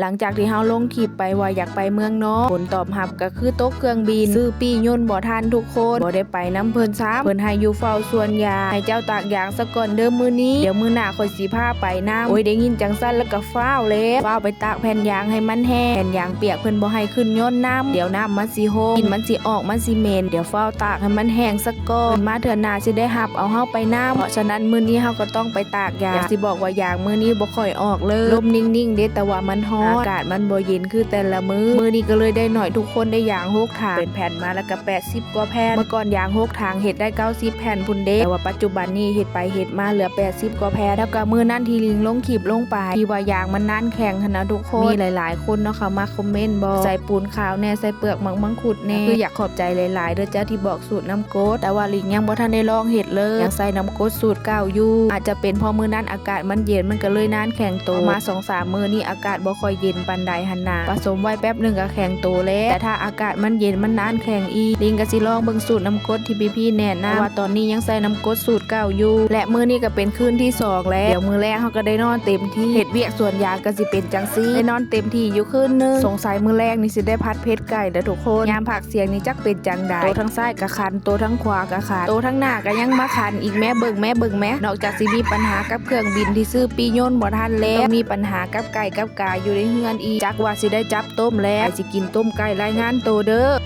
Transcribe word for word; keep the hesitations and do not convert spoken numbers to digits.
หลังจากที่เฮาลงคลิปไปว่าอยากไปเมืองนอก ผลตอบรับก็คือตกเครื่องบิน ซื้อปี้ยนต์บ่ทันทุกคน บ่ได้ไปนำเพิ่นซ้ำ เพิ่นให้อยู่เฝ้าสวนยาง ให้เจ้าตากยางซะก่อนเด้อมื้อนี้ เดี๋ยวมื้อหน้าค่อยสิพาไปนำ โอ้ย ได้ยินจังซั่นแล้วก็ฟ้าวแล้ว ฟ้าวไปตากแผ่นยางให้มันแห้ง แผ่นยางเปียกเพิ่นบ่ให้ขึ้นยนต์นำ เดี๋ยวน้ำมันสิหก กลิ่นมันสิออก มันสิเหม็น เดี๋ยวฟ้าวตากให้มันแห้งซะก่อน มาเทื่อหน้าสิได้หับเอาเฮาไปนำ เพราะฉะนั้นมื้อนี้เฮาก็ต้องไปตากยาง อยากสิบอกว่ายางมื้อนี้บ่ค่อยออกเลย ลมนิ่งๆเด้ แต่ว่ามันฮ้อน อากาศมันบ่เย็นคือแต่ละมื้อ มื้อนี้ก็เลยได้หน่อย ทุกคนได้ยางหกถัง เป็นแผ่นมาแล้วก็แปดสิบกว่าแผ่น เมื่อก่อนยางหกถังเฮ็ดได้เก้าสิบแผ่นพุ้นเด้ แต่ว่าปัจจุบันนี้เฮ็ดไปเฮ็ดมาเหลือแปดสิบกว่าแผ่น แล้วก็มื้อนั้นที่ลิงลงคลิปลงไป ที่ว่ายางมันนานแข็งหั้นนะทุกคน มีหลายๆคนเนาะ เขามาคอมเมนต์บอก ใส่ปูนขาวแน่ ใส่เปลือกหมากมังคุดแน่ คืออยากขอบใจหลายๆเด้อเจ้าที่บอกสูตรน้ำกรด แต่ว่าลิงยังบ่ทันได้ลองเฮ็ดเลย ยังใส่น้ำกรดสูตรเก่าอยู่ อาจจะเป็นเพราะมื้อนั้นอากาศมันเย็น มันก็เลยนานแข็งโต มาสองสามมื้อนี้อากาศบ่ค่อยเย็นปานใดหั้นนะ ผสมไว้แป๊บหนึ่งก็แข็งโตแล้ว แต่ถ้าอากาศมันเย็นมันนานแข็งอีก ลิงก็สิลองเบิ่งสูตรน้ำกรดที่พี่ๆแนะนำ เพราะว่าตอนนี้ยังใส่น้ำกรดสูตรเก่าอยู่ และมื้อนี้ก็เป็นคืนที่สองแล้ว เดี๋ยวมื้อแรกเฮาก็ได้นอนเต็มที่ เฮ็ดเวียกสวนยางก็สิเป็นจังซี่ ได้นอนเต็มที่อยู่คืนหนึ่ง สงสัยมื้อแรกนี่สิได้ผัดเผ็ดไก่เด้อทุกคน ยามพักเที่ยงนี่จักเป็นจังใด โตทั้งซ้ายก็คัน โตทั้งขวาก็คัน โตทั้งหน้าก็ยังมาคันอีก แม่เบิ่ง แม่เบิ่งแม่ นอกจากสิมีปัญหากับเครื่องบินที่ซื้อปี้ยนต์บ่ทันแล้ว มีปัญหากับไก่กับกาอยู่ในเฮือนอีก จักว่าสิได้จับต้มแล้ว ใผสิกินต้มไก่รายงานโตเด้อ